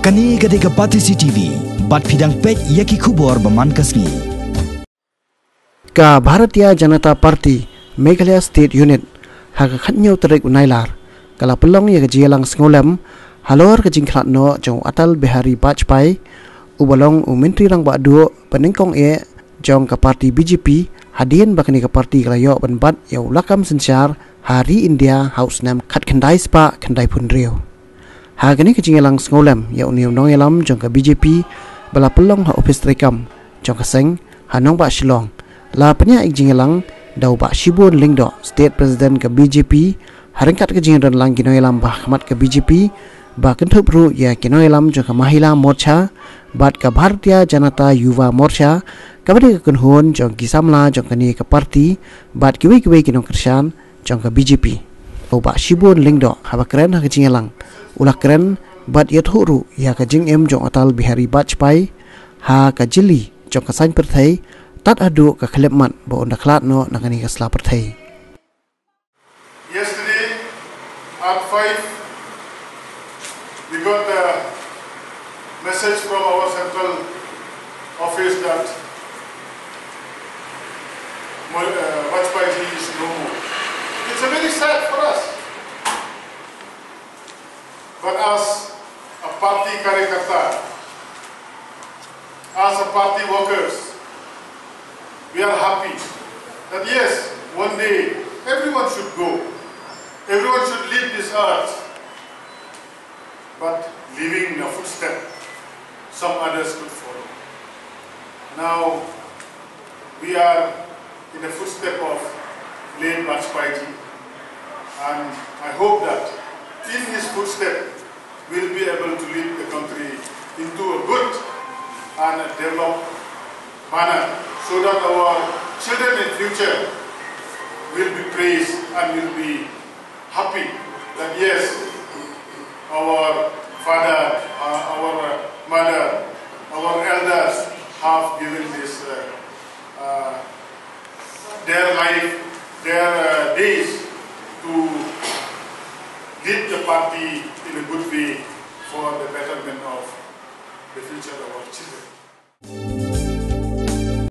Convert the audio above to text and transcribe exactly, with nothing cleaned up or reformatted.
Kane ka dei ka Batesi T V, bad phi dang peit ïa ki khubor ba man ka sngi. Ka Bharatiya Janata Party Meghalaya State Unit, ha ka khatñiew tarik u Nailar, ka la pynlong ïa ka jingïalang sngewlem halor ka jingkhlad noh jong u Atal Bihari Vajpayee, uba long u Myntri Rangbah Duh ba nyngkong eh jong ka party B J P, hadien ba kane ka party ka la ïoh ban bat ïa u lakam synshar ha ri India ha u snem khatkhyndai spah khyndaiphew hynriew. Ha kane ka jingïalang sngewlem ïa une u nongïalam jong ka B J P, ba la pynlong ha ophis treikam jong ka seng ha nongbah Shillong, la pynïaid jingïalang da u Bah Shibun Lyngdoh, State President ka B J P, ha ryngkat ka jingïadonlang ki nongïalam ba ha khmat ka B J P, ba kynthup ruh ïa ki nongïalam jong ka Mahila Morcha bad ka Bharatiya Janata Yuva Morcha, kaba dei ka kynhun jong ki samla jong kane ka party bad kiwei kiwei ki nongkyrshan jong ka B J P. U Bah Shibun Lyngdoh, haba kren ha ka jingïalang, u la kren bad ïathuh ruh ïa ka jingim jong u Atal Bihari Vajpayee ha ka jylli jong ka saiñ pyrthei, tad haduh ka khyllipmat ba un da khlad noh na kane ka sla pyrthei. Yesterday at five, we got the message from our central office that Mo- uh, Vajpayee ji is no more. It's a very sad for us. But as a party karyakarta, as a party workers, we are happy that yes, one day everyone should go. Everyone should leave this earth. But leaving a footstep, some others could follow. Now, we are in the footstep of late Vajpayee ji, and I hope that in his footstep, we'll be able to lead the country into a good and a developed manner, so that our children in future will be praised and will be happy that yes, our father, uh, our mother, our elders have given this, uh, uh, their life, their, uh, days to lead the party in a good way for the betterment of the future of our children.